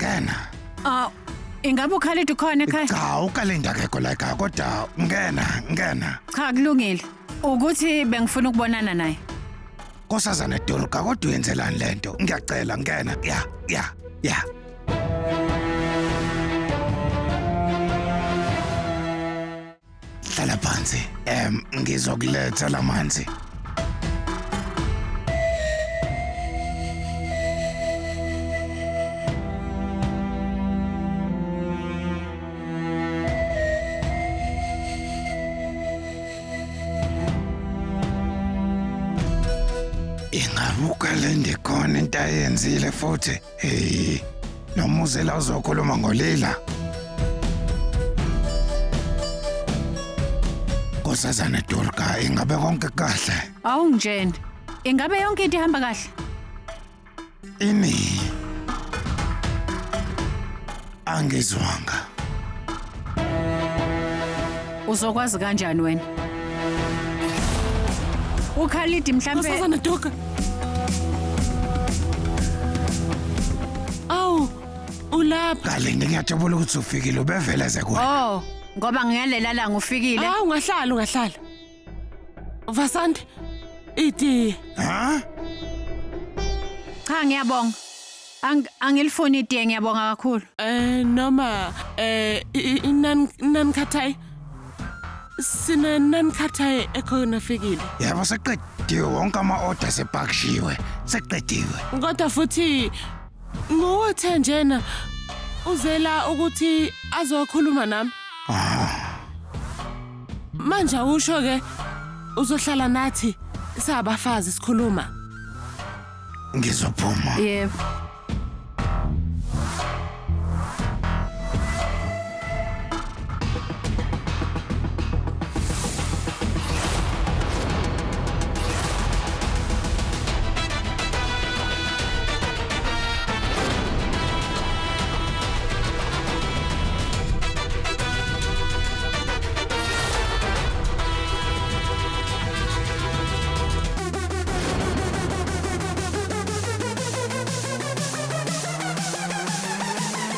Ngena. Ah, ingabe uKhalid ukhona ekhaya? Cha, uKalindi akekho la ekhaya kodwa ngena, ngena. Cha, kulungile. Ukuthi bengifuna ukubonana naye. Nkosazana Durga kodwa uyenzelani lento? Ngiyacela ngena. Ya, ya, ya. Hlala phansi. Ngizokuletha lamanzi. Ingabe uKalindi khona into ayenzile futhi? Hey, nomuzela uzokhuluma ngolila. Nkosazana Durga, ingabe konke kahle? Awungitsheni. Ingabe yonke into ihamba kahle? Ini? Angizwanga. Uzokwazi kanjani wena? uKhalid mhlambe Nkosazana Durga. Awu, ulapha. Kalindi ngiyajabula ukuthi ufikile ubevele ze kuwena. Oh, ngoba ngiyalela langa ufikile. Awu, ungahlala, ungahlala. Vasant, itiye. Ha? Cha ngiyabonga. Angilifuni itiye ngiyabonga kakhulu. Noma inan nankhathai. Sine nankhathai ekhona fikile. Yebo seqediwe wonke ama-order sepakishiwe. Seqediwe. Kodwa futhi nguwothe njena uzela ukuthi azokhuluma nami. Manje awusho ke uzohlala nathi sabafazi sikhuluma. Ngizophuma. Yebo.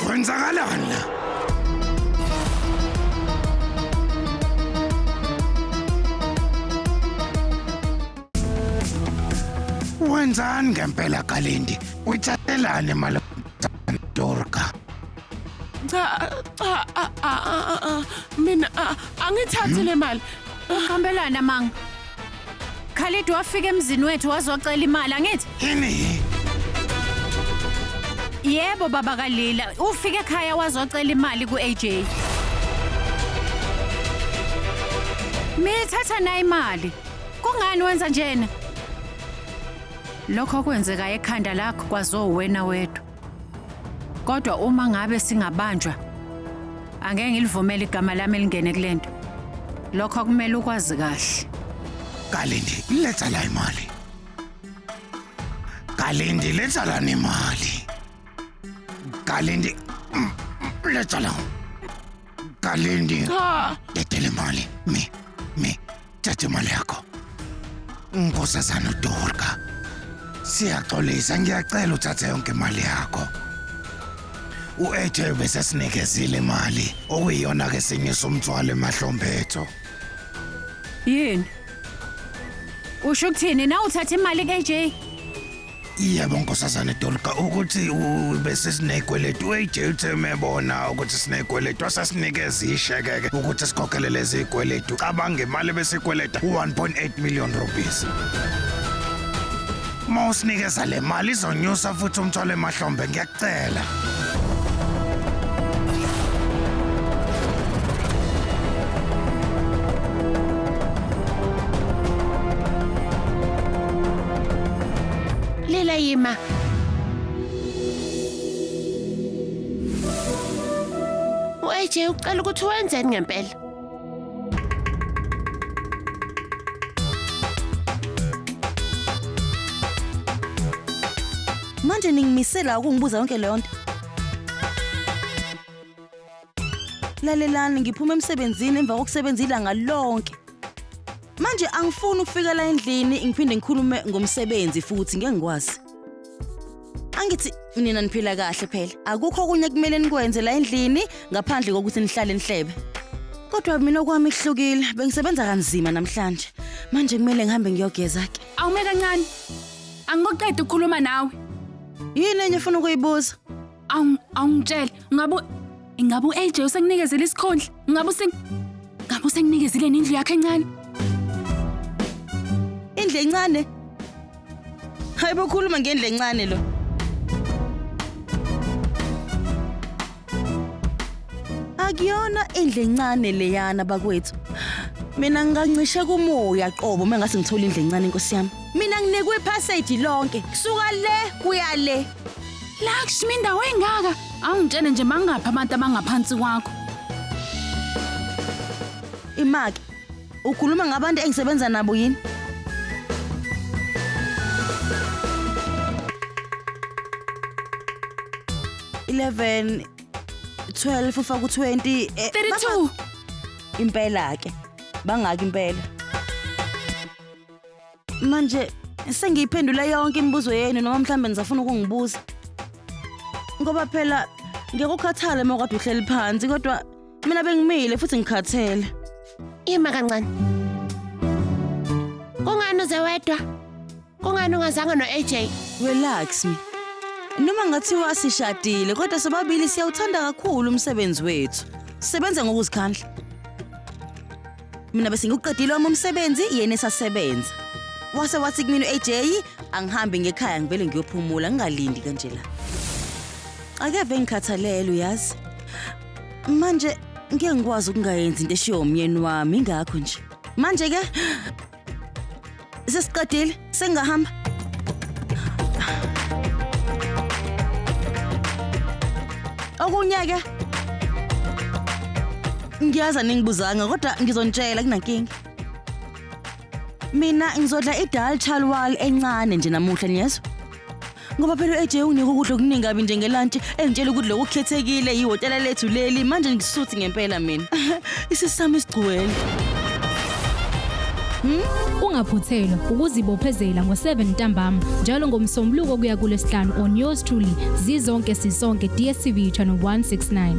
Kwenzakalani la? Wenzani ngempela Kalindi? Uyithathelani imali Durga? Cha cha mina angithathi le mali. Uqambelana manga. Khalid wafika emzini wethu wazocela imali angithi? Yini? Yebo baba kaLila, ufike ekhaya wazocela imali ku-AJ. Mithatha nayo imali. Kungani wenza njena? Lokho kwenzeka ekhanda lakho kwazo wena wedwa. Kodwa uma ngabe singabanjwa, angeke ngilivumele igama lami elingene kulento. Lokho kumele ukwazi kahle. Kalindi, letha la imali. Kalindi, letha la imali. Kalindi, letha la. Kalindi. Cha. Letha imali. Mi, thatha imali yakho. Nkosazana Durga. Siyaxolisa, ngiyacela uthathe yonke imali yakho. U-AJ besesinikezile imali, okuyiyona ke sinyisa umthwalo emahlombe ethu. Yini? Usho ukuthini na uthatha imali ku-AJ? Yebo Nkosazana Durga, ukuthi bese sinekweletu u-AJ uthe mebona ukuthi sinekweletu wasasinikeza isheke-ke ukuthi sikhokhele lezi zikweletu. Cabanga imali besikweleta u-1.8 million rupees. Uma usinikeza le mali izonyusa futhi umthwalo emahlombe, ngiyakucela. Lila yima. U-AJ ucela ukuthi wenzeni ngempela? Manje ningimisela ukungibuza yonke leyo nto. Lalelani, ngiphuma emsebenzini emva kokusebenza ilanga lonke. Manje angifuni ukufika la endlini ngiphinde ngikhulume ngomsebenzi futhi ngeke ngikwazi. Angithi nina niphila kahle phela. Akukho okunye kumele nikwenze la endlini ngaphandle kokuthi nihlale nihlebe. Kodwa mina okwami kuhlukile, bengisebenza kanzima namhlanje. Manje kumele ngihambe ngiyogeza ke. Awume kancane. Angikoqeda ukukhuluma nawe. Yini enye ufuna ukuyibuza? Awungitshele, ngabe ingabe u-AJ usekunikezele isikhundla? Ngabe usekunikezile nendlu yakhe encane? Indlu encane? Hayibo, ukhuluma ngendlu encane lo. Akuyona indlu encane leyana bakwethu. Mina ngingancishe kumoya qobo uma ngase ngithola indlu encane inkosi yami. Mina nginikwe ipassage lonke, kusuka le kuya le. Lakshmi, indawo engaka. Awungitshele nje mangaphi abantu abangaphansi kwakho. Imaki, ukhuluma ngabantu engisebenza nabo yini? 11 12 ufaka u20 32. Impela ke bangaki impela. Manje sengiyiphendula yonke imibuzo yenu noma mhlambe nizafuna ukungibuza. Ngoba phela ngiyakukhathala uma kade uhleli phansi kodwa mina bengimile futhi ngikhathele. Ima kancane. Kungani uze wedwa? Kungani ungazange no-AJ? Relax mi. Noma ngathiwa sishadile kodwa sobabili siyawuthanda kakhulu umsebenzi wethu. Sisebenza ngokuzikhandla. Mina bese ngiwuqedile wami umsebenzi yena esasebenza. Wase wathi kumina u-AJ angihambe ngekhaya ngivele ngiyophumula ngingalindi kanje la. Akeve ngikhathalele uyazi. Manje ngeke ngikwazi ukungayenzi into eshiwo umyeni wami ingakho nje. Manje ke sesiqedile sengingahamba. Okunye ke ngiyaza ningibuzanga kodwa ngizontshela kunankinga. Mina ngizodla idal chalwal encane nje namuhla niyezwa. Ngoba phela u-AJ unginika ukudla okuningi kabi nje ngelantshi engitshela ukuthi lokhu kukhethekile ihhotela lethu leli manje ngisuthi ngempela mina. Isisu sami sigcwele. Ungaphuthelwa ukuzibophezela ngo-7 ntambama njalo ngomsombuluko kuya kulesihlanu on yours truly Zizonke Sisonke DStv channel 169.